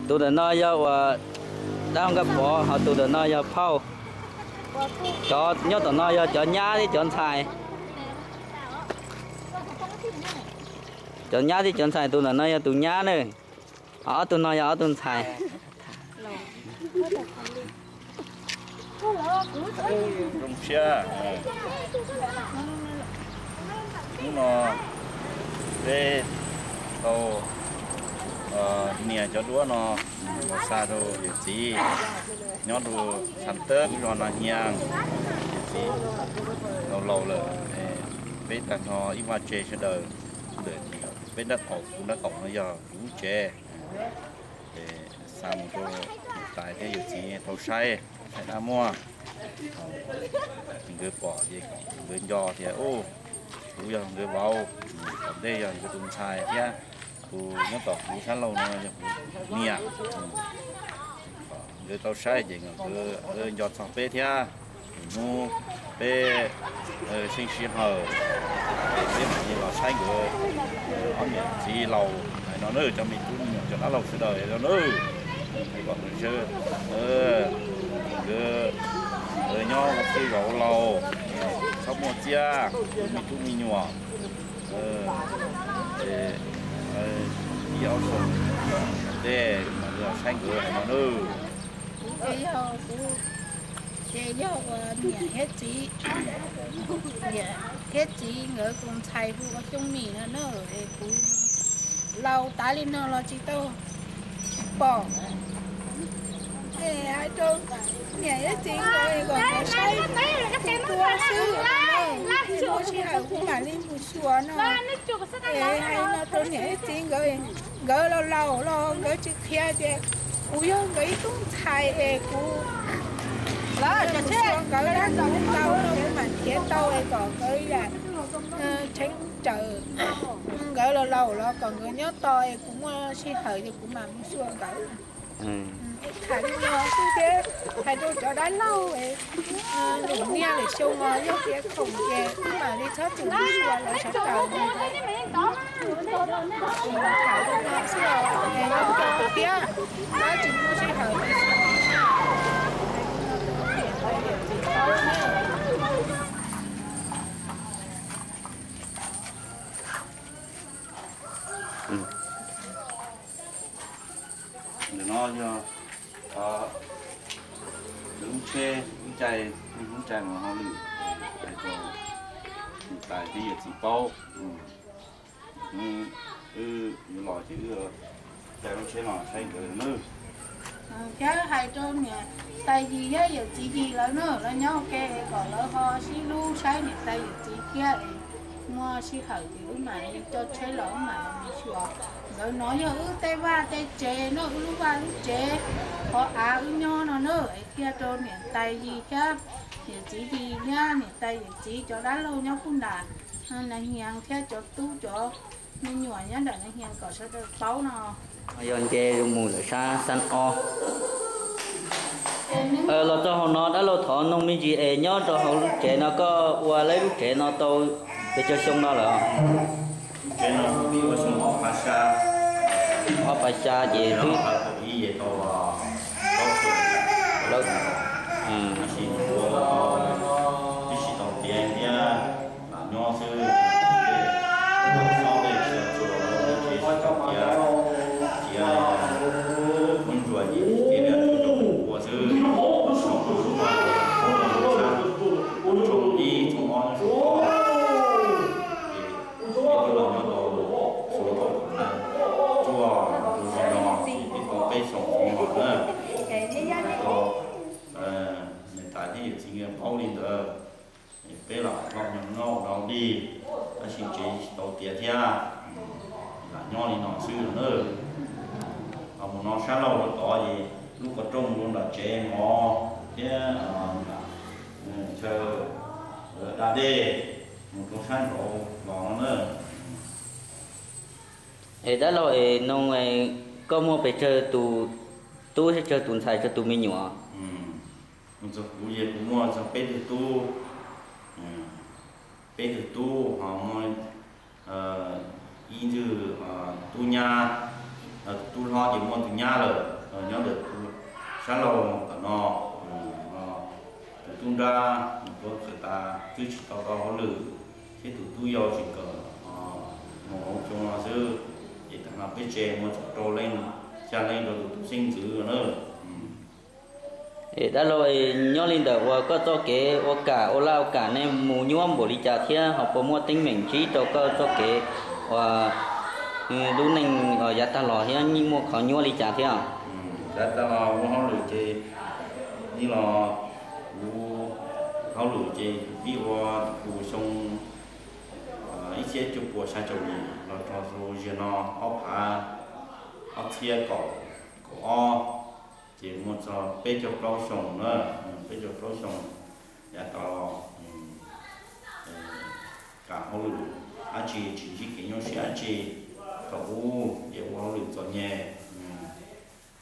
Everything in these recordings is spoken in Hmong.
Tus ntawm no yog uas dab Nkaj Pov, ho tus ntawm no yog phauj. Cov nyob tom no yog cov nyab thiab cov ntxhais. Cov nyab thiab cov ntxhais, tus ntawm no yog tus nyab na, ho ob tug no yog ob tug ntxhais. Zoo siab, hnub no peb tau nias cov duab no los xa rau yawm txiv nyob rau Xas Tawb lub zos Na Hias, yawm txiv laus laus lawm. Peb tag nrho ib vaj tse sawv daws, peb nrab qaum, kuv nrab qaum no yog kuv lub tsev. Ces xa mus rau niam tais thiab yawm txiv tau saib, saib dab muaj. Nkawd pom ces nkawd nco tias, u, kuv yog nkawd vauv, tom ntej yog nkawd tus ntxhais thiab tus nyob tom kuv sab laug no yog kuv niam. Nkawd tau saib ces nkawd nco txog peb thiab. Hnub peb seej sij hawm ces peb mam li los saib nkawd ob niam txiv laus hais no na, cov me tub me nyuam cov dab laug sawv daws no na. Hais kom nkawd, nkawd nyob ua txij zos ua laus, txhob muaj txiag, me tub me nyuam. Ces ib ob xyoos tom ntej mam li los saib nkawd hais no na. Kuv ces yog, kuv ces yog uas niam thiab txiv, niam thiab txiv nkawd tus ntxhais hu ua Xyooj Mim no na, es kuv laus tas li no los tsis tau pom. Es hais rau niam thiab txiv nkawd kom nkawd saib kuv tuaj xwb, muaj sij hawm kuv mam li mus xyuas no. Es hais no rau niam thiab txiv nkawd, nkawd laus laus los nkawd tsis qhia tias kuv yog nkawd ib tug ntxhais es kuv mus xyuas nkawd dab ntawd ntau no kuv mam nrhiav tau es kom nkawd yam tshee raws. Nkawd laus laus los kom nkawd nyob tos es kuv muaj sij hawm ces kuv mam mus xyuas nkawd. Tham li no xwb thiab hais rau cov dab laug, lwm niaj lwm xyoo os yog tias khoom ces wb mam li txhob txwm mus xyuas lawv sawv daws. Tham li no xwb os, es zoo rau thiab, tsis muaj sij hawm li. Ntawm no yog lub tsheb lub caij, lub caij no hauj lwm, hais rau niam tais thiab yawm txiv paub. Hnub wb yuav los ces wb caij lub tsheb no saib nkawd nawb. Thiab hais rau niam tais Yis thiab yawm txiv Yis lawv na, lawv nyob ua ke kom lawv ho sib hlub saib niam tais yawm txiv thiab es muaj sij hawm ces wb mam li coj tsheb los wb mam li xyuas. Nkawd no yog wb tej vaj tej tsev no, wb lub vaj lub tsev, qhov av wb nyob no na, es thiaj rau niam tais Yis thiab yawm txiv Yis thiab niam tais yawm txiv cov dab laug nyob puag nram Na Hias thiab cov tub cov me nyuam nyob nram Na Hias kom sawv daws paub no. Yog nce mus lawm sab xab ob. Los rau hauv no dab laug thov noog me ntsis es nyob rau hauv lub tsev no koj ua lub tsev no tau pes tsawg xyoo no lawm? Lub tsev no twb ua xyoo ob phav xya. Ob phav xya ces twb, twb tsis tau tiav thiab, lam nyob xwb. Xob tej tsis tau txuas, tsev tsis tau tiav, tiav muab ntsuas ces tiav ua xwb. Xyoo no xyoo ib xyoo ob no xyoo, ces peb twb los nyob tau xyoo thaum cuaj tus no ces twb tau peb xyoos no na. Niam tais thiab yawm txiv nkawd paub li ntawd. Peb los noj nyob ua dog dig, tab sis tsev tsis tau tiav thiab, lam nyob li no xwb no na. Ho mus no sab laug rau tod ces lub qhov rooj mus rau nram tsev mov thiab chaw da dej mus rau sab nraud los no na. Es dab laug es noog, koj muaj pes tsawg tus tub thiab tsawg tus ntxhais tsawg tus me nyuam? Mus txog kuv ces kuv muaj txog peb tug tub, peb tug tub ho muaj ib ntxwg tub nyab, tub hlob ces muaj tus nyab lawm, Nyob ntawm sab laug tom no, tus tub nrab mus tuav kawm tas twb tsis tau tau hauj lwm, thiab tus tub yau tseem kawm mus hauv xyoo no xwb, ces tag no peb tsev muaj tsawg rau leej, xya leej rau tus tub xeeb ntxwv na. Es dab laug, nyob li ntawm uas koj txoj kev ua kam ua laj ua kam nej mus nyuaj npaum li cas thiab ho puas muaj teeb meem ntsib rau koj txoj kev uas lub neej yav tag los thiab yeej muaj qhov nyuaj li cas thiab? Yav tag los ua hauj lwm ces, ib los kuv hauj lwm ces vim ua tus xyoo ib txhiab cuaj puas xya caum yim los txog rau ziag no ob phav, ob txhiab kaum, kaum ob, ces muaj txog peb caug plaub xyoo na, peb caug plaub xyoo. Yav tag los kam hauj lwm dab tsi, tsis ntsib kev nyuaj siab dab tsi. Thaum ub ces ua hauj lwm txom nyem,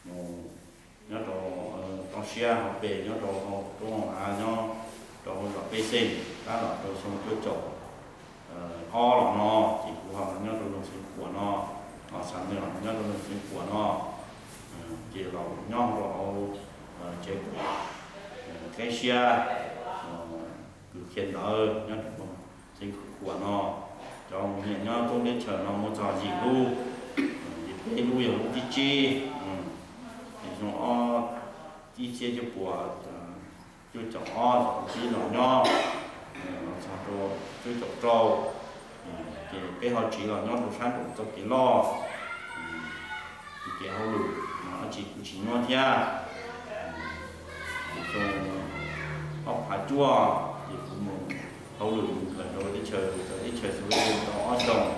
mus nyob rau toj siab hauv pes, nyob rau hauv roob hauv av, nyob rau hauv zos pej xeem, tab los rau xyoo cuaj caum ob los no ces kuv ho los nyob rau Loog Xeev Khuam no, los Xam Nwj los nyob rau Loog Xeev Khuam no, ces los nyob rau hauv tsev kub qeb siab kws khiav ntawd nyob rau Loog Xeev Khuam no. Cov nyiam nyob rau teb chaws no muaj txog yim lub, ces peb lub yog lub thib tsib, ces xyoo ob, ib txhiab cuaj puas cuaj caum ob kuv tib los nyob, los txog rau cuaj caum rau, ces peb ho tsiv los nyob rau sab nraum txoj kev loj, ces kev hauj lwm dab tsi kuj tsis nyuaj thiab. Ces xyoo ob phav cuaj ces kuv mus hauj lwm mus kawm rau teb chaws, txawv teb chaws xu tau ob xyoos,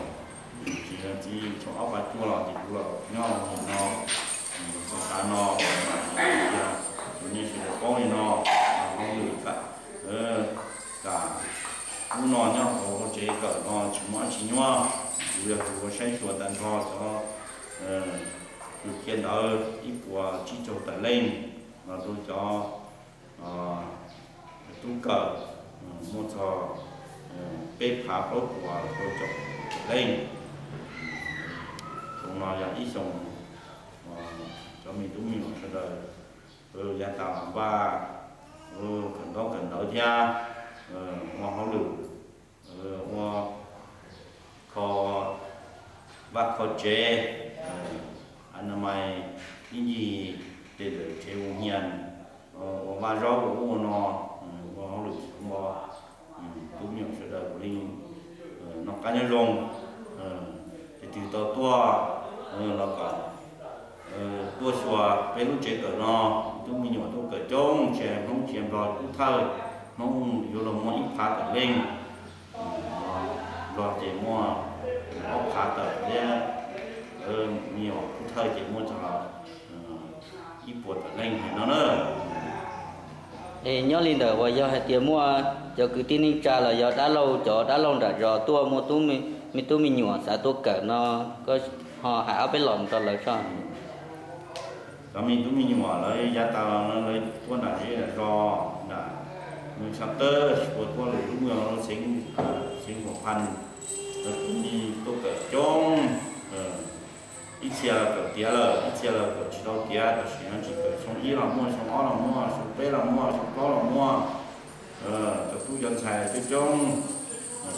tsis txiv xyoo ob phav cuaj los ces kuv los nyob nim no, xyoo tav no, tus nej sawv daws paub li no, hauj lwm kam, kam ub no nyob hauv tsev kawm no tsis muaj dab tsi nyuaj, kuv yog tus ua saib xyuas tag nrho cov kws khiav ntawd ib puas tsib caug tawm leej, los rau cov tub kawm muaj txog peb phav plaub puas rau caum tawm leej. Xyoo no yog ib xyoo cov me tub me nyuam sawv daws yav tas los npaj kawm ntaub kawm ntawv thiab ua hauj lwm, ua kho vaj kho tsev, anamais ib ncig tej ntawm tsev ua hias, ua vaj zaub ua ub ua no, ua hauj lwm ua tub me nyuam sawv daws puav leej noj qab nyob zoo. Ces twg tau tuaj los kom tuaj xyuas peb lub tsev kawm no, tub me nyuam tuaj kawm coob, tsis hais Hmoob tsis hais Nplog, Pub Thawj, Hmoob yuav luag muaj ib phav tawm leej, Nplog ces muaj ob phav tawm thiab, me nyuam Pub Thawj ces muaj txog ib puas tawm leej hais no na. Es nyob li ntawd uas yog hais tias muaj cov kwv tij neej tsa los yog dab laug, cov dab laug nram zos tuaj muaj tub, me tub me nyuam xav tuaj kawm no, koj ho hais ob peb los mus rau lawv tso. Cov me tub me nyuam lawv yav tas los no lawv tuaj nram zej nram zos, nram Moos Tsha Tawb, tsis puas tuaj lwm lub, xeev, xeev Huam Phas, lawv tuaj kawm coob. Ib txhia kawm tiav lawm, ib txhia los kawm tsis tau tiav, tam sim no tsis kawm, xyoo ib los muaj, xyoo ob los muaj, xyoo peb los muaj, xyoo plaub los muaj. Cov tub cov ntxhais coob coob,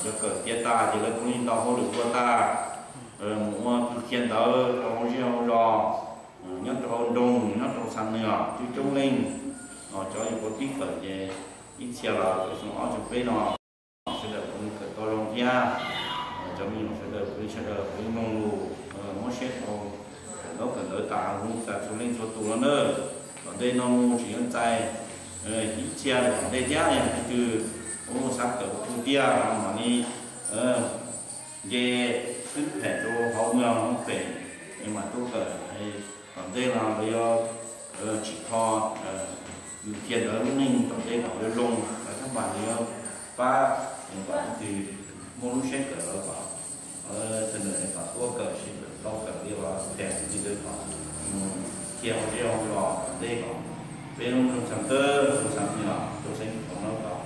cov kawm tiav tas ces lawv kuj li tau hauj lwm ua tag, mus ua kws khiav ntawv rau hauv zej hauv zos, nyob rau hauv nroog, nyob rau Xam Nwj coob coob leej. Cov yuav puav tib kawm ces ib txhia los kawm xyoo ob xyoo peb no, sawv daws puav leej kawm tau zoo thiab. Cov me nyuam sawv daws puav leej, sawv daws puav leej mloog lus, muab siab rau kawm ntaub kawm ntawv tas hu tas txhua leej txhua tus no na. Tom ntej no mus tseem yuav txais ib txhia tom ntej thiab, yog leej twg ua xav kawm ua tug tiag los mam li nce xwb phem rau hauv no hauv pem, es mam tuaj kawm. Tom ntej no lawv yuav tsim kho kws khiav ntawv lub neej tom ntej kom lawv zoo, lawv thab npas lawv yuav pab es kom leej twg muaj lub siab kawm los kom sawv daws kom tuaj kawm, sawv daws tau kawm li uas phem li ntawd kom mus khiav ua zej ua zos tom ntej kom peb lub nroog Xam Tawb, nroog Xam Nyuam, nroog Xeev Khuam no kom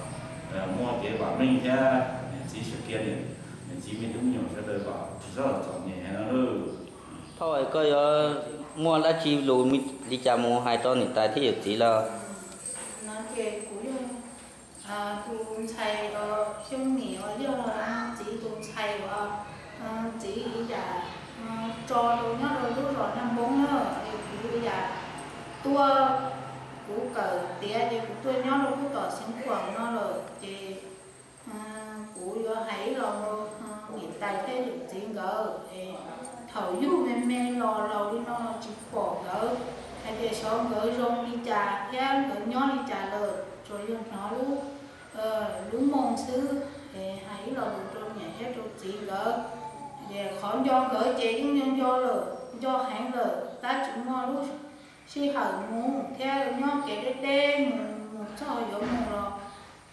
muaj kev vam meej thiab niam txiv sawv kiag, niam txiv me tub me nyuam sawv daws kom tsis txhob txom nyem no lauj. Thaum koj yuav Muaj dab tsi lus li cas mus hais rau niam tais thiab yawm txiv lawm? No ces kuv yog tus ntxhais Xyooj Mim uas yog txiv tus ntxhais uas txiv yam tso rau nyob rau lub zos Naj Npoob na, es kuv yam tuaj, kuv kawm tiav ces kuv tuaj nyob rau pub tom Xeev Khuam no lawm ces kuv yuav hais ib los niam tais thiab yawm txiv nkawd es thaum yug me me los laus li no los tsis pom nkawd hais tias xyov nkawd zoo li cas thiab nkawd nyob li cas lawm, tsuas yog hnov lub, lub moo xwb. Es hais ib los lus rau niam thiab rau txiv nkawd, es qhov nco nkawd ces yeej nco nco lawm, nco heev lawm, tab tsis muaj lub sij hawm mus thiab nyob kev deb deb mus, mus txog yuav mus los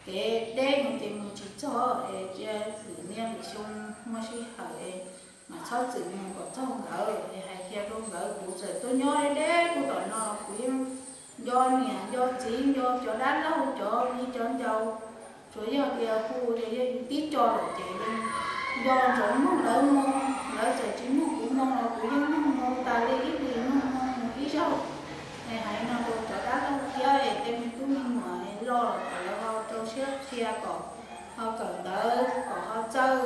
kev deb mus ces mus tsis txog, es cia lwm niaj lwm xyoo muaj sij hawm es mam txhob txwm mus kom txog nkawd. Es hais tias rau nkawd kuv txawm tuaj nyob deb deb pub tom no kuv yeej nco niam nco txiv nco cov dab laug cov viv cov ncaus, tsuas yog tias hu tias yog yus tib co lawm ces nco ntsoov mloog lawv moo, lawv txawm tsis mloog kuv moo los kuv yeej mloog moo tas li ib hlis mloog moo mus ib zaug. Es hais no rau cov dab laug thiab es tej me tub me nyuam es loj los kom lawv ho rau siab qhia kom ho kawm ntawv kom ho txawj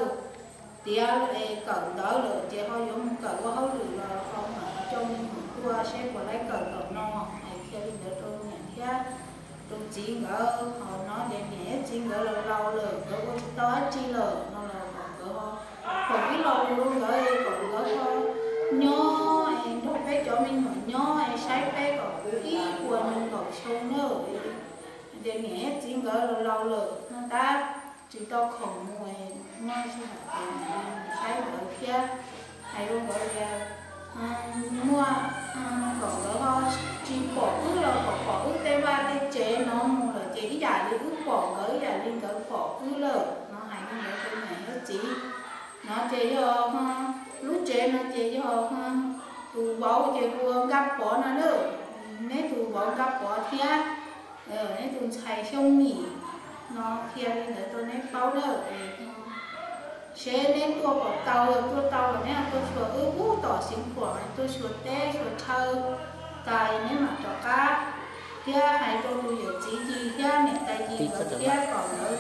tiav, es kawm ntawv lawm ces ho yuav mus kawm ua hauj lwm los ho mam coj me nyuam tuaj seb puas laib kawm tom no. Hais kiag li ntawd rau niam thiab rau txiv nkawd, ho no ces niam thiab txiv nkawd los laus lawm nkawd ua tsis tau dab tsi lawm no los kom nkawd ho, kom ib los lus rau nkawd kom nkawd ho nyob es nrog peb cov me nyuam nyob es saib peb kom puv ib puas nees nkaum xyoo na. Ces niam thiab txiv nkawd los laus lawm no tab tsis tau khoom mus, muaj sij hawm ces mam li mus saib nkawd thiab. Hais rau nkawd tias muaj, kom nkawd ho tsis pom wb los kom pom wb tej vaj tej tsev no mus lawm ces ib yam li wb pom nkawd ib yam li nkawd pom wb lawm no. Hais li ntawd rau niam thiab txiv no ces yog lub tsev no ces yog tus vauv ces hu ua Nkaj Pov no na, neb tus vauv Nkaj Pov thiab neb tus ntxhais Xyooj Mim no qhia li ntawd rau neb paub na. Seb neb tuaj kom tau, tuaj tau los neb tuaj xyuas wb pub tom Xeev Khuam, tuaj xyuas teb xyuas chaw tas neb mam rov qab. Thiab hais rau tus yawm txiv Yis thiab niam tais Yis nkawd thiab kom nkawd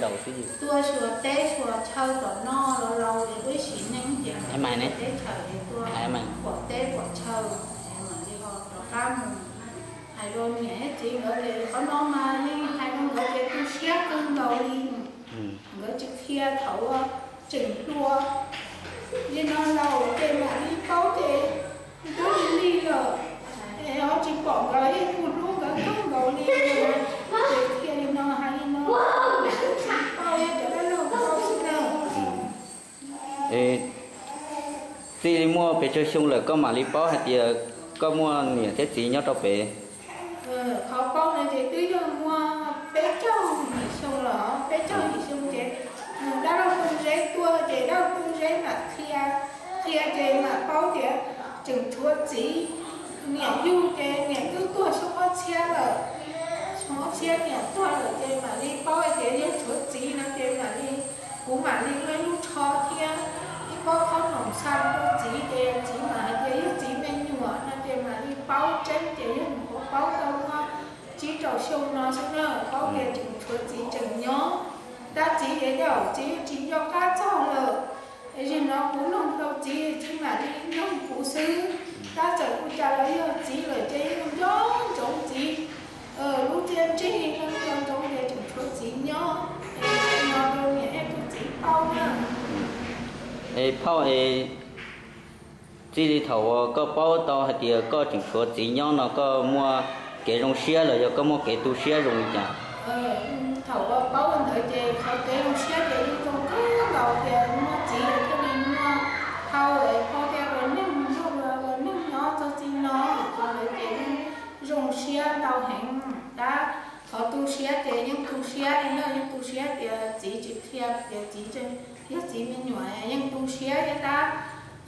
tuaj xyuas teb xyuas chaw tom no los laus es wb sim neej ces teb chaws es tuaj pom teb pom chaw es mam li ho rov qab mus. Hais rau niam thiab txiv nkawd ces qhov no mas yeej hais rau nkawd ces tu siab kawg nkaus li. Nkawd tsis qhia thaum tseem hluas, yog no laus ces mam li paub ces twb lig lig lawm, es ho tsis pom nkawd yeej kuj hlub nkawd kawg nkaus li. Ces qhia li no hais li no, tsis paub cov dab laug paub xwb na. Txij li muaj pes tsawg xyoo lawm koj mam li paub hais tias koj muaj niam thiab txiv nyob rau pem? Qhov paub no ces twb yog muaj peb caug yim xyoo los, peb caug yim xyoo ces dab laug Tu Zeb tuaj ces dab laug Tu Zeb mam qhia, qhia ces mam paub tias tseem tshuav txiv. Niam yug ces niam twb tuag xyoo ob txhiab lawm, xyoo ob txhiab niam tuag lawm ces mam li paub tias yog tshuav txiv no ces mam li, kuv mam li muaj ib lub tsho thiab ib pob qhob noom xa rau txiv ces txiv mam hais tias yog txiv me nyuam no ces mam li paub tseeb ces yog nws puas paub tau muaj tsib rau xyoo no xwb na, paub tias tseem tshuav txiv tseem nyob. Tab txiv ces yog txiv tsis nco qab txog lawm. Zaum no kuv nug tau txiv, txiv mam li nug kuv xwb. Tab txawm ua cas los yog txiv lawm ces yeej nco ntsoov txiv lub txiaj ntsig, nco ntsoov ces tseem tshuav txiv nyob. No rau niam thiab rau txiv paub na. Es phauj es, txij li thaum uas koj paub tau hais tias koj tseem tshuav txiv nyob no koj muaj kev zoo siab los yog koj muaj kev tu siab zoo li cas? Thaum uas paub ntawd ces qhov kev zoo siab ces yeej zoo kawg nkaus tias muaj txiv thiaj li muaj phauj es phauj thiaj ua neej nrog ua neej nyob txog txij no. Qhov ntawd ces yeej zoo siab ntau heev. Tab qhov tu siab ces yeej tu siab li na, yeej tu siab tias txiv tsis qhia tias txiv yog txiv me nyuam, yeej tu siab thiab tab.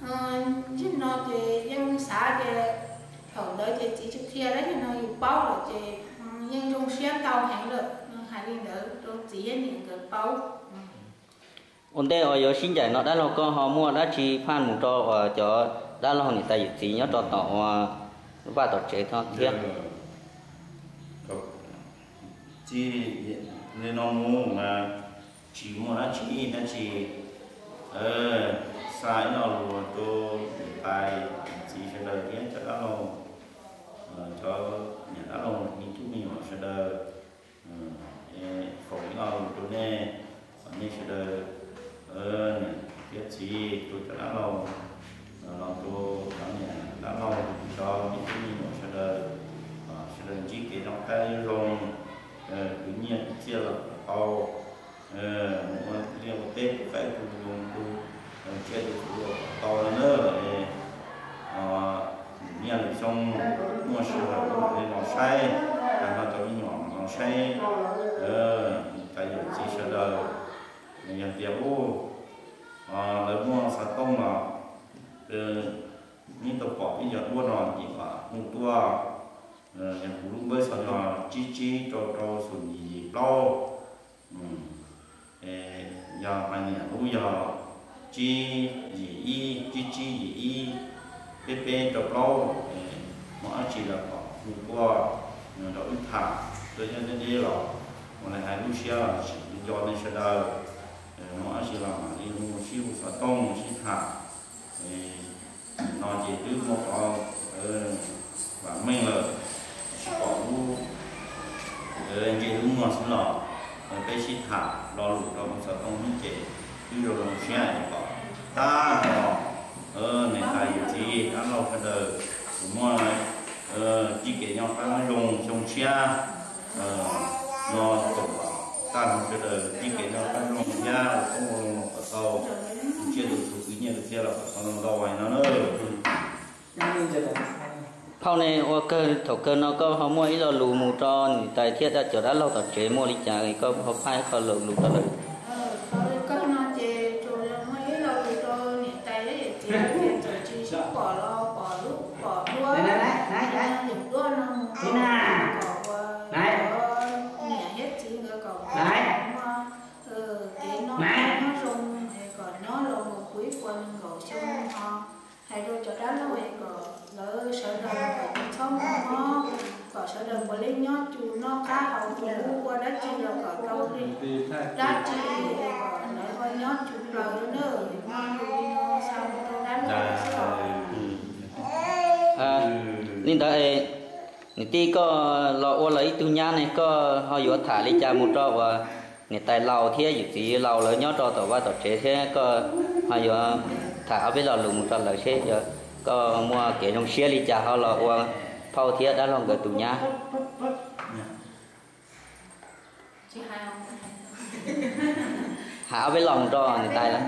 Zaum no ces yeej xav tias thaum ntawd ces txiv tsis qhia tab sis no yus paub lawm ces yeej zoo siab ntau heev lawm. Hais li ntawd rau txiv thiab niam nkawd paub. Ua ntej uas yuav sib ncaim no dab laug koj ho muaj dab tsi phaj mus rau uas cov dab laug niam tais yawm txiv nyob rau tom uas vaj tom tsev no thiab. Txij li no mus mas tsis muaj dab tsi dab tsi, xa ib lo lus rau niam tais txiv sawv daws thiab cov dab laug, cov niam dab laug me tub me nyuam sawv daws, foom ib lo lus rau nej, kom nej sawv daws, niam thiab txiv, rau cov dab laug, los rau cov niam dab laug, cov me tub me nyuam sawv daws, sawv daws ntsib kev noj qab nyob zoo, khwv nyiaj khwv txiaj los kom tau, mus ua liaj ua teb tu qaib tu npoo tu tsiaj tu txhu los kom tau no na. Nyiaj lwm xyoo muaj sij hawm los saib, hais no cov me nyuam los saib, niam tais yawm txiv sawv daws, yog tias u lawv muaj xov tooj los neb tau pom ib yog duab no ces kom hu tuaj, yog kuv lub npawb xov no tsib tsib rau rau xoom yim yim plaub. Yog hais niam lub yog tsib yim ib, tsib tsib yim ib, peb peb rau plaub. Muaj dab tsi los kom hu tuaj rau wb tham, tuaj nyob deb deb los ua li hais lub siab los tseem nco nej sawv daws. Muaj dab tsi los mam li hu sib hu xov tooj sib tham. No ces twb muaj qhov vam meej lawm, tsis pom lub ntsej lub muag xwb los peb sib tham lo lus rau hu xov tooj hnub ces twb zoo zoo siab es kom tag nrho niam tais yawm txiv dab laug sawv daws tsuas muaj ntsib kev noj qab nyob zoo xyoo tshiab no kom tag nrho sawv daws ntsib kev noj qab nyob zoo thiab ua qoob ua loo los kom tau, tsiaj tu txhu khwv nyiaj khwv txiaj los kom tau ntau ntau no na. Phauj ne, ua kawg thaum kawg no koj ho muaj ib lo lus mus rau niam tais thiab cov dab laug tom tsev muaj li cas koj ho phaj ib qho lo lus rau lawv? Kawg no ces tsuas muaj ib lo lus rau niam tais thiab yawm txiv tias txawm tsis sib pom los pom lub pom duab, yawm duab no mus kom ua niam thiab txiv nkawd kom muaj kev noj nyob zoo es kom nyob los mus puv ib puas nees nkaum xyoo no. Hais rau cov dab laug es kom lawv sawv daws kom tsis txhob mob, kom sawv daws puav leej nyob tsum noj qab haus huv, ua dab tsi los kom tau li dab tsi, kom lawv ho nyob tsum plaws nawb. Li ntawd es niam tij, koj los ua lawv ib tug nyab ne, koj ho yuav tham li cas mus rau uas niam tais laus thiab yawm txiv laus lawv nyob rau tom vaj tom tsev thiab koj ho yuav tham ob peb lo lus mus rau lawv seb koj muaj kev zoo siab li cas ho los ua phauj thiab dab laug nkawd tus nyab. Hais ob peb lo mus rau niam tais lawv.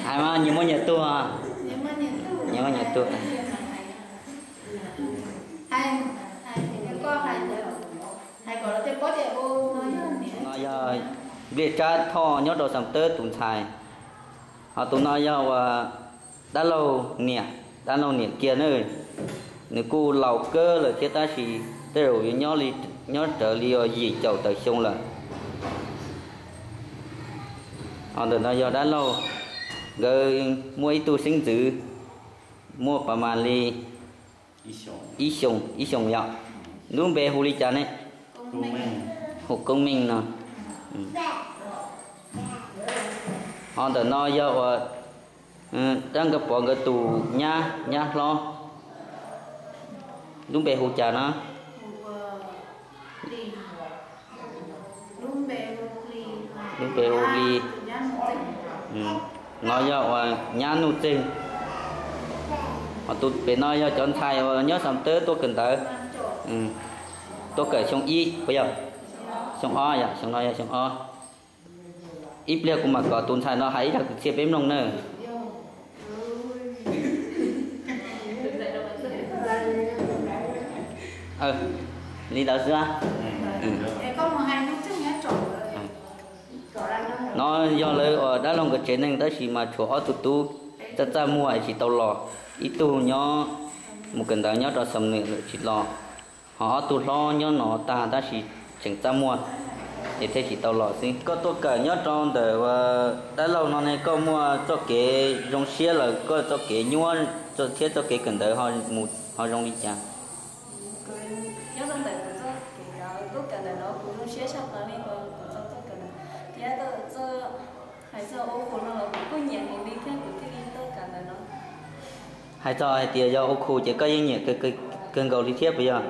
Hais mas nyias muaj nyias tug, nyias muaj nyias tug. No yog Npliaj Tsab Thoj nyob rau Xam Tawb tus ntxhais, ho tus no yog uas dab laug niam, dab laug niam kiag na. Nws kuj laus kawg lawm thiab tab sis tej zaum yuav nyob rawv li yim caum tawm xyoo lawm. Ho ntawm no yog dab laug, nkawd muaj ib tug xeeb ntxwv, muaj pas mas li ib xyoos, ib xyoos yom. Lub npe hu li cas ne? Hu Koob Meej no. Ho ntawm no yog uas dab nkawd pov nkawd tus nyab, nyab hlob, lub npe hu cas no? Lub npe hu Hli. No yog uas nyab Nuj Txeeg. Ho tus pem no yog cov ntxhais uas nyob Xam Tawb tuaj kawm ntawv, tuaj kawm xyoo ib puas yog? Xyoo ob yom, xyoo no yog xyoo ob. Ib pliag kuv mam kom tus ntxhais no hais ib zaj kwv txhiaj peb mloog na. Li ntawd xwb. No Yog lawv uas dab laug nkawd tsev neeg tab sis mas tshuav ob tug tub txaj txaj muag es tsis tau los, ib tug nyob mus kawm ntawv nyob rau Xam Nwm lawm tsis los, ho ob tug hlob nyob no tag tab sis tseem txaj muag es thiaj tsis tau los xwb. Koj tuaj kawm nyob rau ntawm dab laug no ne koj muaj txoj kev zoo siab lawm, koj txoj kev nyuaj thiab txoj kev kawm ntawv ho zoo li cas? Nyob rau ntawm kuv txoj kev tuaj kawm ntawm no kuv zoo siab tshaj plaws li uas kuv tau tuaj kawm ntawv thiab hais txog ua khu no los kuv kuj nyiam heev li thiab kuv thiaj li tuaj kawm ntawm no. Hais txog hais tias yog ua khu ces koj yeej nyiam kawg nkaus li thiab puas yog?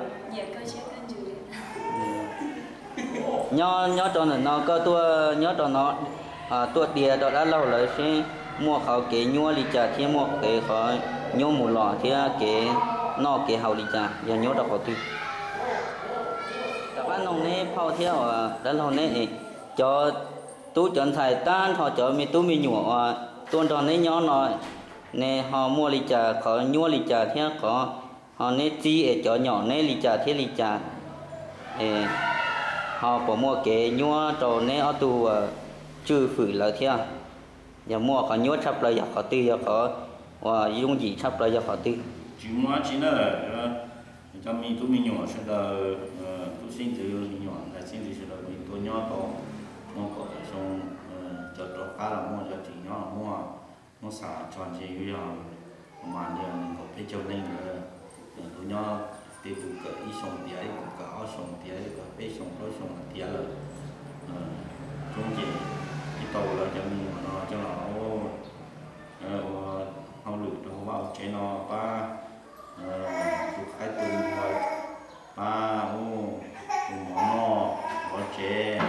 Nyob, nyob rau ntawm no koj tuaj nyob rau no, tuaj dhia rau dab laug lawv seb muaj qhov kev nyuaj li cas thiab muaj kev qhov nyuaj mus los thiab kev noj kev haus li cas, yog nyuaj rau qhov twg? Rov qab noog neb phauj thiab uas dab laug neb, cov tub cov ntxhais tag nrho cov me tub me nyuam uas tuaj nrog neb nyob no ne ho muaj li cas qhov nyuaj li cas thiab qhov ho neb txib es cov nyom neb li cas thiab li cas es ho puas muaj kev nyuaj rau neb ob tug uas tswj fwm lawv thiab? Yog muaj qhov nyuaj tshaj plaws yog qhov twg, yog qhov uas yooj yim tshaj plaws yog qhov twg? Tsis muaj dab tsi na, cov me tub me nyuam sawv daws, tub xeeb ntxwv me nyuam ntxhais xeeb ntxwv sawv daws kuj tuaj nyob tau muaj kaum tawm xyoo, cov rov qab los muaj, cov tseem nyob los muaj. Muab xam tso ntshe yuav yog mas yog nees nkaum peb caug leej ntawd, tus nyob tej tus kawm ib xyoo tiav, ib tus kawm ob xyoo tiav, ib tus kawm peb xyoo plaub xyoo tiav lawm. Coob ces tsis tau lawv cov me nyuam no coj los ua hauj lwm rau hauv vaj hauv tsev no pab tus qaib tus npua, pab ua tus mov noj, ua tsev,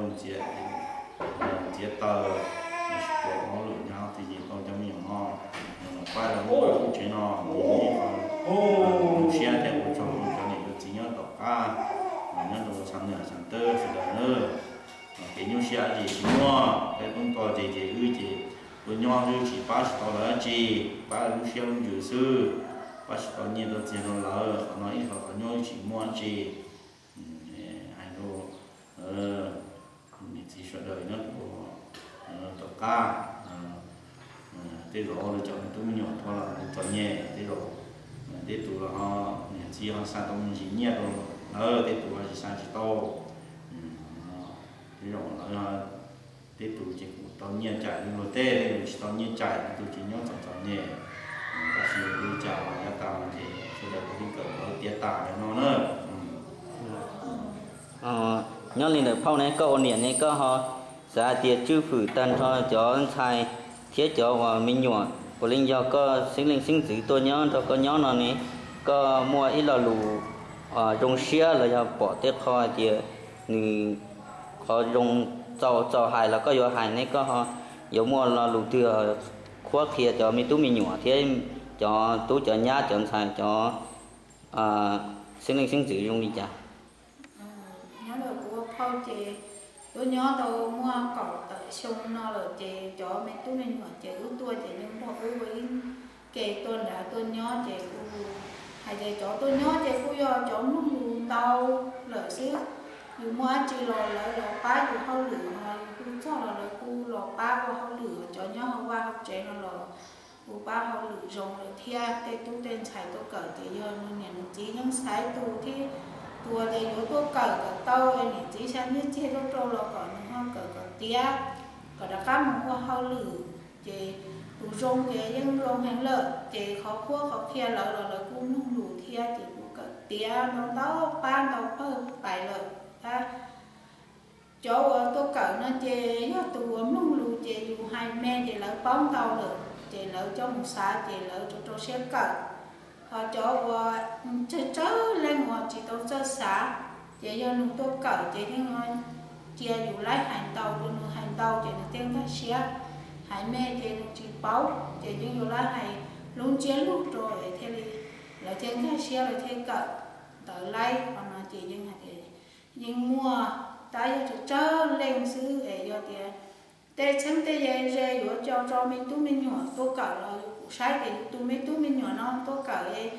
ntxiav, ntxiav taws, ua hauj lwm nyob twj ywm rau cov me nyuam no, pab lawv ua hauv tsev no, zoo siab thiab ua tsaug rau cov niam cov txiv nyob tom qab, nyob rau Xam Nwm Xam Tawb sawv daws na. Kev nyuaj siab dab tsi tsis muaj, peb tub toj ces ces wb ces tuaj nyob wb tsis pab tsis tau lawv dab tsi, pab lub siab lub ntsws xwb, pab tsis tau nyiaj tau txiag rau lawv, qhov no ib qho qhov nyuaj wb tsis muaj dab tsi. Hais rau niam txiv sawv daws nyob rau tom qab, tej zaum lawv cov me tub me nyuam tuaj los txom nyem, tej zaum tej tus los ho niam txiv ho xa tau me ntsis nyiaj rau lawv, tej tus ho tsis xa tsis tau. Tej zaum lawv, tej tus ces kuj tau nyiaj cais li luag tej, tej tus tsis tau nyiaj cais, tej tus ces nyob txom txom nyem. Tab sis li cas los yav tas ces sawv daws kuj yeej kawm lawv tiav tas li no na. Nyob li ntawm phauj ne koj ua niam ne koj ho xav hais tias tswj fwm tag nrho cov ntxhais thiab cov uas me nyuam puav leej yog koj xeeb leej xeeb ntxwv tuaj nyob nrog koj nyob no ne, koj muaj ib lo lus zoo siab los yog pom tej qho hais tias nws qhov zoo txaus txaus hais los koj yuav hais ne koj ho yuav muaj lo lus twg qhuab qhia cov me tub me nyuam thiab cov tub cov nyab cov ntxhais cov xeeb leej xeeb ntxwv zoo li cas? Nyob ntawm kuv ua phauj ces tuaj nyob tau muaj kaum tawm xyoo no lawm ces cov me tub me nyuam ces wb tuaj ces nws nrog wb ua ib ke tuaj nrad tuaj nyob ces kuj hais tias cov tuaj nyob ces kuj yog cov mloog lus ntau lawm xwb. Yus muaj dab tsi los lawv los pab yus hauj lwm, ho yus kuj txog los lawv kuj los pab ua hauj lwm, cov nyob hauv vaj hauv tsev no los kuj pab hauj lwm zoo lawm thiab. Tej tub tej ntxhais tuaj kawm ces yog nws niam nws txiv yeej xaiv tus thiab, tus uas tias yuav tuaj kawm kom tau, niam txiv xa nyiaj txiag tuaj rau los kom nws ho kawm kom tiav, kom rov qab mus ua hauj lwm. Ces tus zoo ces yeej zoo heev lawm, ces qhov qhuab qhov qhia lawv los lawv kuj mloog lus thiab, ces kuj kawm tiav ntau ntau pab ntau pawg pais lawm. Cov uas tuaj kawm no ces yog tus uas mloog lus ces yus hais me ces lawv paub ntau lawm ces lawv coj mus xav ces lawv rau rau siab kawm. Ho cov uas tsawg tsawg leej uas tsis tau txawj xav, ces yog nws tuaj kawm ces yeej cia yus laib hais ntau rau nws, hais ntau ces nws thiaj nkag siab. Hais me ces nws tsis paub ces yeej yuav laib hais lub ntsiab lus rau es thiaj li lawv thiaj nkag siab lawv thiaj kawm. Ntawd laib qhov no ces yeej hais tias yeej muaj, tab yog tsawg tsawg leej xwb es yog tias tej txheeb tej ze yuav coj tso me tub me nyuam tuaj kawm los kuv saib tias yus tus me tub me nyuam no tuaj kawm es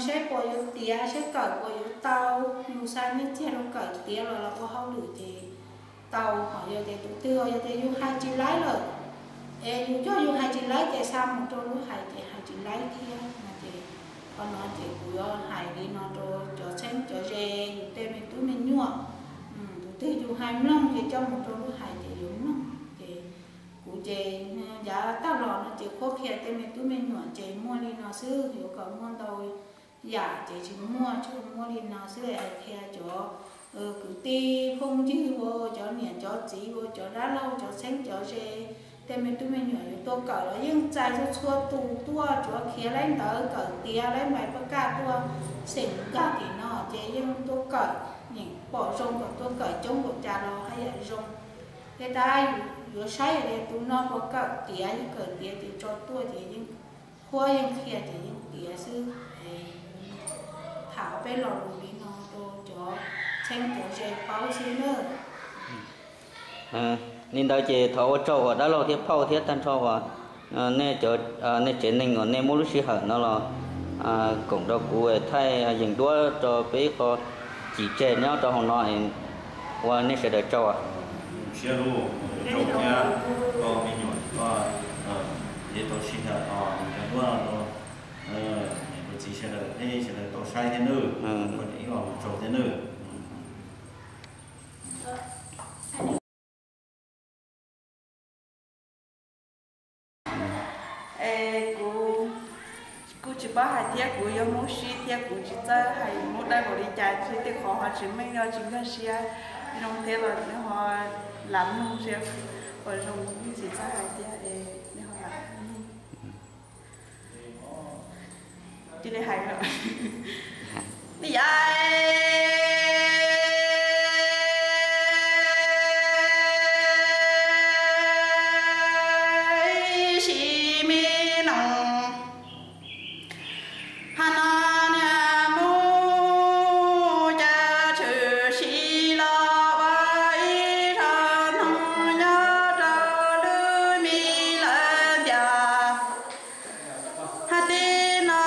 saib puas yuav tiav, saib kawm puas yuav tau, yus xa nyiaj txiag rau kawm tiav los los ua hauj lwm ces tau, ho yog tias tus twg yog tias yus hais tsis laib lawm, es yus coj yus hais tsis laib ces xa mus rau lub hais ces hais tsis laib thiab no ces, qhov no ces kuv yuav hais li no rau cov txheeb cov ze, yus tej me tub me nyuam, tus twg yus hais mloog ces coj mus rau lub hais ces yuav mloog ces kuv ces yav tag los no ces qhuab qhia tej me tub me nyuam ces muaj li no xwb, yuav kom muaj ntau yam ces tsis muaj, tsuas muaj li no xwb. Qhia cov kwv tij phooj ywg uas, cov niam cov txiv uas, cov dab laug cov txheeb cov ze, tej me tub me nyuam yuav tuaj kawm los yeej txais txhua txhua tus tuaj, tsuav khiav laib ntawv kawm tiav laib npais paj kaj tuaj xeem nkag tim no ces yeej tuaj kawm, yeej pom zoo kom tuaj kawm coob npaum cas los haj yam zoo. Tej tab yuav saib tias tus no puas kawm tiav, yog kawm tiav ces tso tuaj ces yeej, qhuab yeej qhia ces yeej tiav xwb. Tham peb lo lus li no rau cov txheeb cov ze paub xwb nawb. Li ntawd ces thov ua tsaug uas dab laug thiab phauj thiab tag nrho uas nej cov, nej tsev neeg uas nej muab lub sij hawm no los koom rau kuv thaij yees duab rau peb ib qho cim tseg nyob rau hauv no, ua nej sawv daws tsaug. Siab lug, tsaug thiab, koj me nyuam, koj yeej tau sij hawm os, cov duab rau niam rau txiv sawv daws, peb sawv daws tau saib thiab nawb, koj ib los tsaug thiab nawb. Es kuv kuj tsis paub hais thiab, kuv yog Hmoob Sib thiab kuv tsis txawj hais Hmoob Dawb npaum li cas, tsis tej qhov ho tsis meej, yog tsis nkag siab zoo thiab los nej ho lam mloog thiab, uas zoo tsis txawj hais thiab es nej ho lam mloog. Cia li hais lawm. Yai si me noog, ha no niag mus cas tshwm sim los ua ib zog noog nyob rau lub me lawv ntias. Hais tias no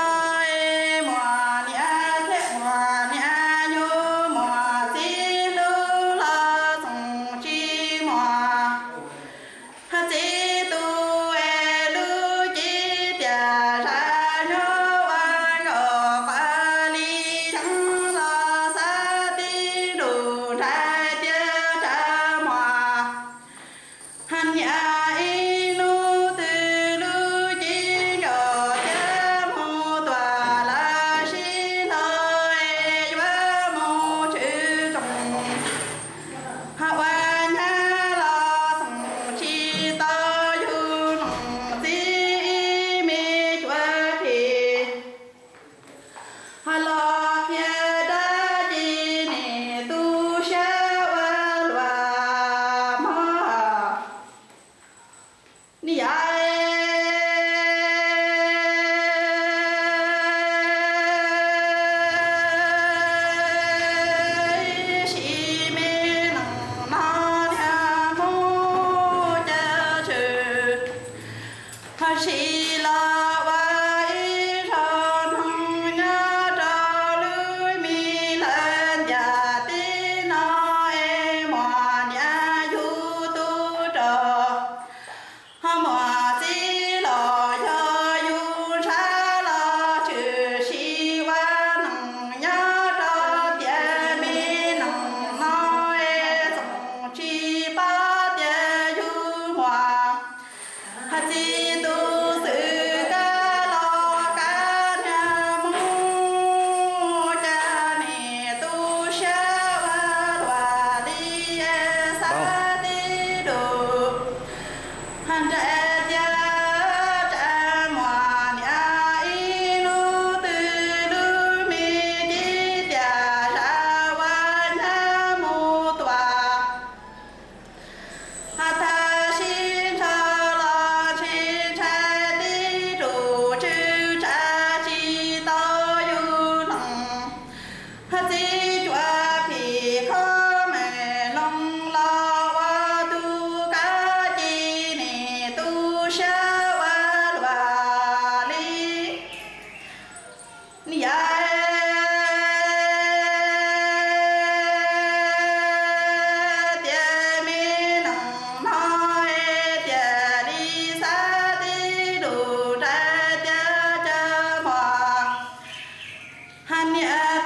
es muam niam thiab muam niam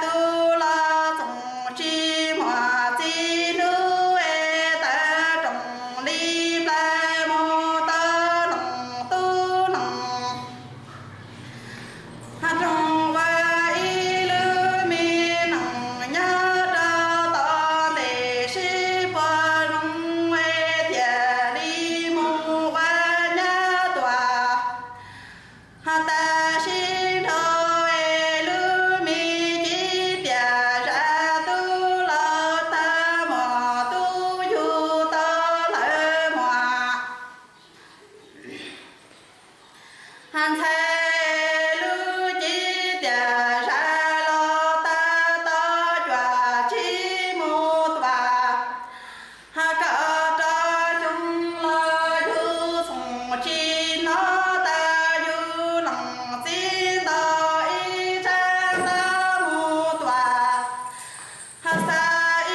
tub los txoom tsis muaj txiv hlub es tawv roos li plaws mus tau noog tub noog. Roos ua ib lub me neej nyob rau tom ntej sib puag zoo es thiaj li mus ua nyab tuaj. Tam sim nrho es lub me cib tiaj zam tub los tag muaj tub yug tau lawv muaj. Ntxhais lub cib tiaj zam los tag tau cuaj tsib mus tuaj. Kaum rau xyoo los yug txoom tsis hnov tas yug leej txiv ntau ib tsab ntau mus tuaj. Xa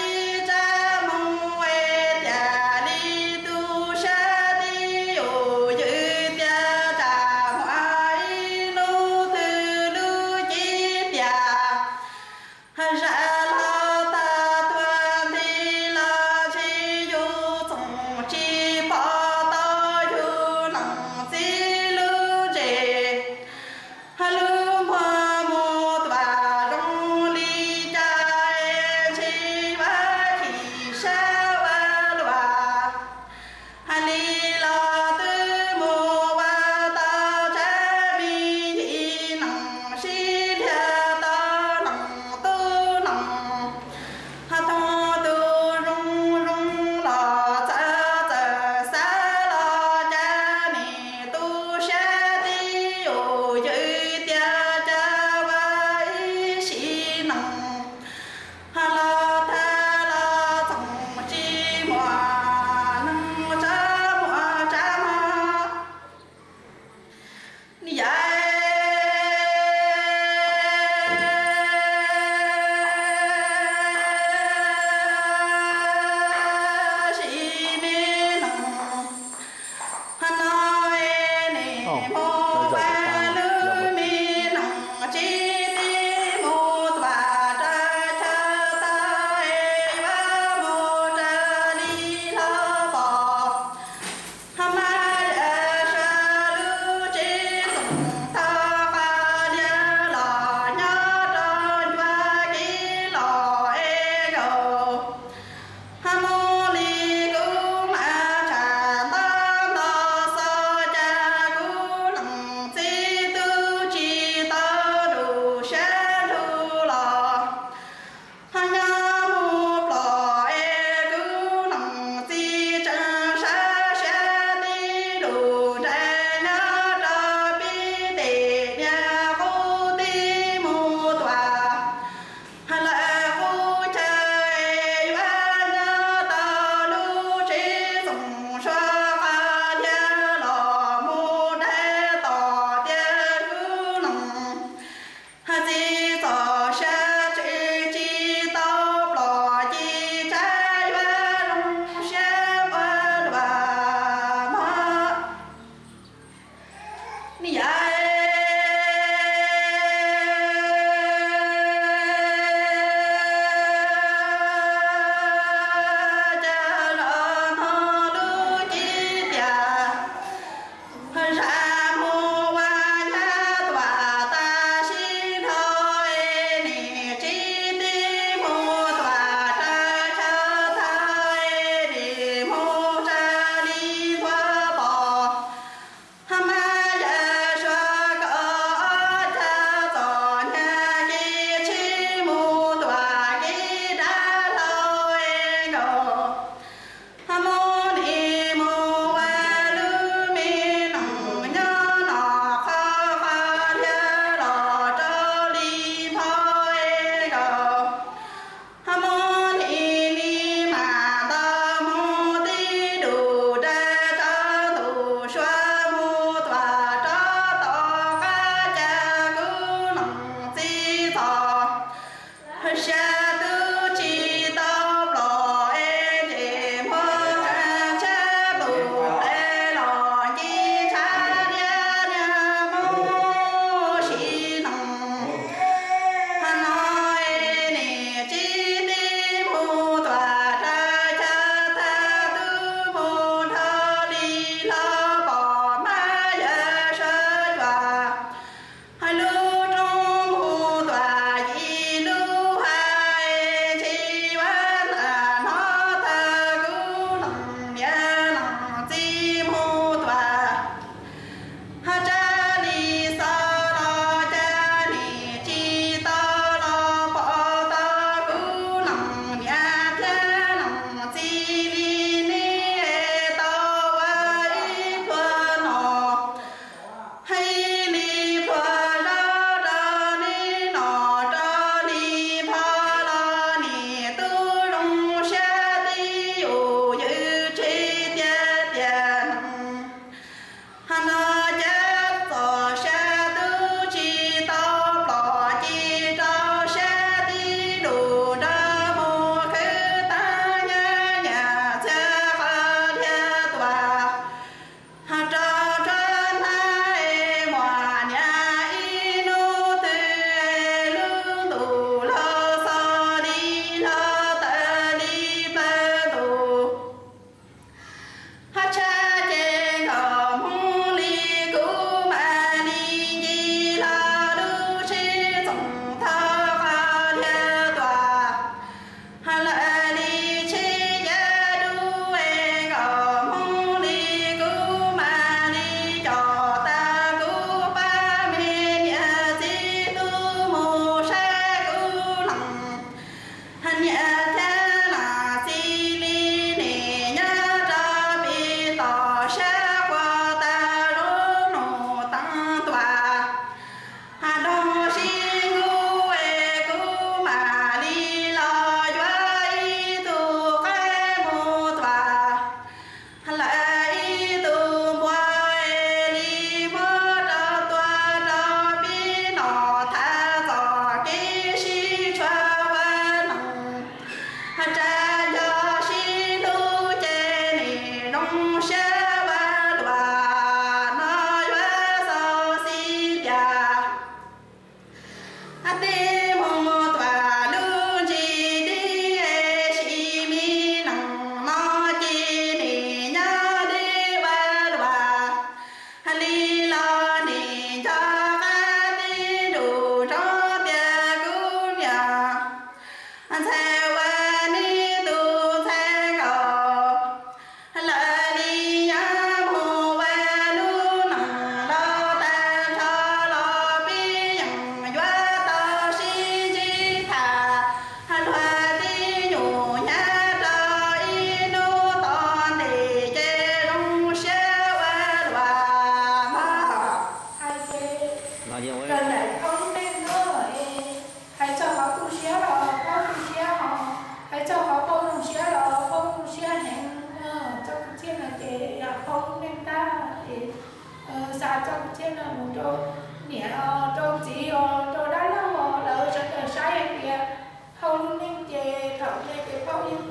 ib tsab mus es thiaj li tu siab tib ua yws tias tsam muaj ib hnub twg lub cib tiaj zam los tag tuag nti los tsis yug txoom tsis pom tau yug leej txiv lub ntsej. Lub npua mus tuaj zoo li cas es tsis ua chim siab ua luaj. Hais li los twb mus ua tau tsab me ntsis neej sib dhia tau noog tub noog. Thaum tus zoo zoo los txawv txawv xav los cas nim tu siab tib ua yws tias cas ua ib sim neej los tag los txoom tsis muaj neeg tsa muaj tsa mog. Yam sim me neej no es nim mus ua lub me neej tsis tib mus tuaj rau chaw tag es yuav mus raws li hlob pom. Mas yawm suav lub tsev txoom tau qhov tiag los nyob rau ncua kev los es zaum. Mus li kuv mas tshaj nto nto xo cas kuv leej txiv twb tsis tau lub siab nrug los. Nyob mus plom es kuv leej txiv tseem sab siab tib lub nra nyob rau pib tej niag qub tib mus tuaj. Lawv qub chaw yuav nyob tau lub tsev txoom suav qhov tiag los mus dai tom tiag kuv leej txiv txoj sia tseem tsis tau plom ces tsam yuav zoo siab ua luaj mog. Yam cas los hnov lub cib tiaj zam mus ua nyab tuaj tam sim no es nim tsis tib mus tuaj rau chaw tag es nim mus raws li ntxuav pom. Mas yawm suav kaum ob cag txom nyem kev tsheb mus tuaj kev dab laug es nkaus. Mus nim mus ua lub me neej nyob no qhov qhov tiag los rau li npho es nkaus. Mus nim li mas nto mus tib lub nra rau ntu suav mus tuaj rau tom qab cas kuv leej txiv txoj sia twb tsis tau plom es ntsej muag tshab lus ple los nce tshav liab niag mus sim neej no. Thiab nas txij li nim nyob rau pem tom sab quas tas lub nus teev tuam, nrog sib nkuj es kuv mam li los yuav ib tug qaib mus tuam. Lawv ib tug npua es li muab rau tua rau peb nom thav txom kev sib tshuav ua neeg. Tsa nco sib hlub ces nim zoo siab ua luam no yuav xaus xib tias tej mus tuam lub ntsis dib es sim me neeg no ces nim nyob deb ua luam li los nim nco qab tib ntus rau tias kuv niam ntxhais ua neb tus ntxhais nkaus. Lawv li yav mus ua lub neej los tag nrho los peb yeej yuav tau sib ntsib tham. Luag tib nyuag hnyav rau ib hnub tom ntej ces zoo siab ua luam mog. Hais ces raws nraim qhov lub neej no, hais txog qhov tu siab los paub tu siab hos, hais txog qhov paub zoo siab los paub zoo siab heev. Txoj kwv txhiaj no ces yog paub lub neej tag es xa txoj kwv txhiaj no mus rau niam os, rau txiv os, rau dab laug os, lawv sawv daws saib hais tias phauj lub neej ces thaum ntej ces phauj yeej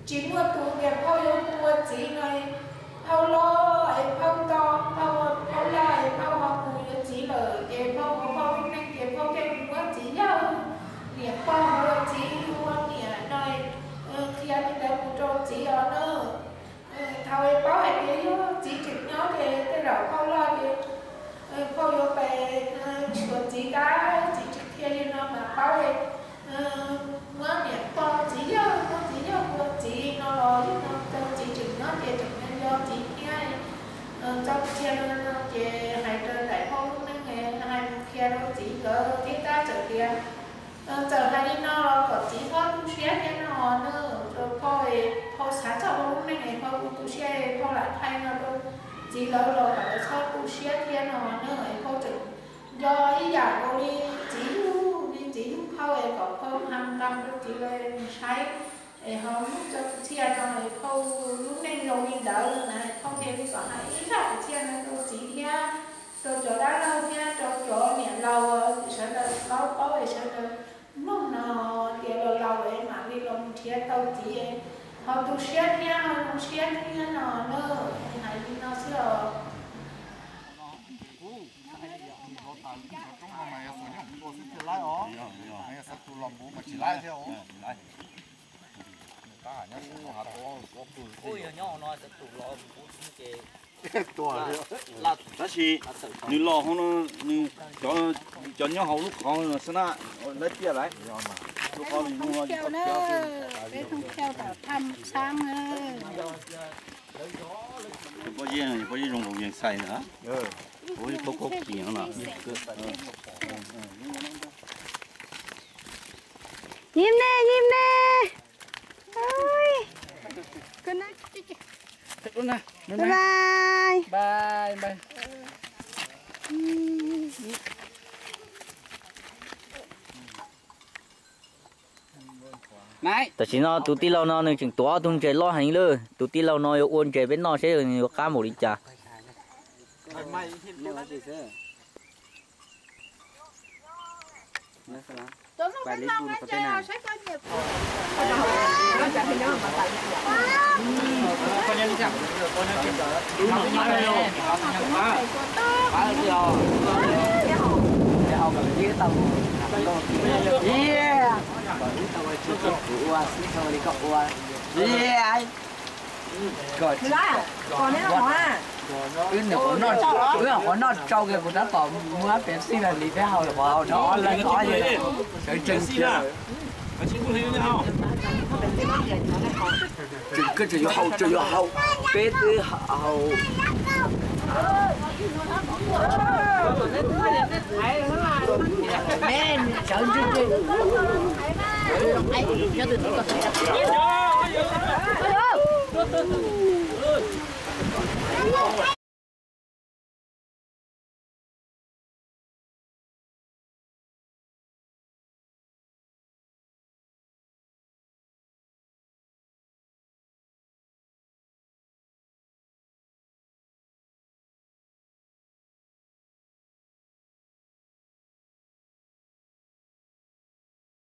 tsis muaj tus tias phauj yuav mus ua txiv no. Phauj loj es phauj nto, phauj loj es phauj ho mus yuav txiv lawm ces phauj mus phauj lub neej ces phauj thiaj mus muab txiv yawg, niam pog ua txiv ua niam no, qhia li ntawd mus rau txiv os na. Thaum es paub hais tias yog txiv tseem nyob ces tej zaum phauj loj ces phauj yuav pes tshuav txiv kab, txiv tseem qhia li no mas paub es muab niam pog txiv yawg, muab txiv yawg ua txiv no los yog no rau txiv tseem nyob ces tseem nco txiv thiab. Txoj kwv txhiaj no ces hais raws nraim phauj lub neej, hais qhia rau txiv nkawd thiab tab txawm tias txawm hais li no los kom txiv txhob tu siab thiab no na. Rau phauj, phauj xav txog phauj lub neej es phauj kuj tu siab, phauj lam hais no rau txiv lawv los kom lawv txhob tu siab thiab no na. Phauj tseem nco ib yam nkaus li txiv yug, li txiv yug phauj es kom phauj hais nqa rau txiv lawv saib es ho muab txoj kwv txhiaj no es phauj lub neej zoo li ntawd na, phauj thiaj li kom hais ib zaj kwv txhiaj no rau txiv thiab rau cov dab laug thiab rau cov niam laus sawv daws paub paub es sawv daws mloog no tias laus laus es mam li los mus nrhiav tau txiv ho tu siab thiab ho zoo siab thiab no na. Hais li no xwb os. Tab sis nws los hauv no, nws cov nyob hauv lub qhov xwb na, lawv tiaj lawm. Lub qhov nws no peb thoob chaw tom tham xaab na. Pob zeb, pob zeb zoo nkaus yees xais na. Pob zeb khaub khaub kis no na. Yim ne, yim ne. Bye bye. Tam sim no tus tij laug no nws tseem tuav ob tug ntses loj heev lawm. Tus tij laug no yuav ua ntses peb noj seb nws yuav qab npaum li cas. Wb nyuam qhuav noj tsau kiag kuv tab tom muab Pepsi los lis peb haus, qhov haus rau ob leeg ob yawg sawv tsees kiag. Tseem koj tseem yuav haus, tseem yuav haus, peb twb haus. Me sawv ntsug ntsug.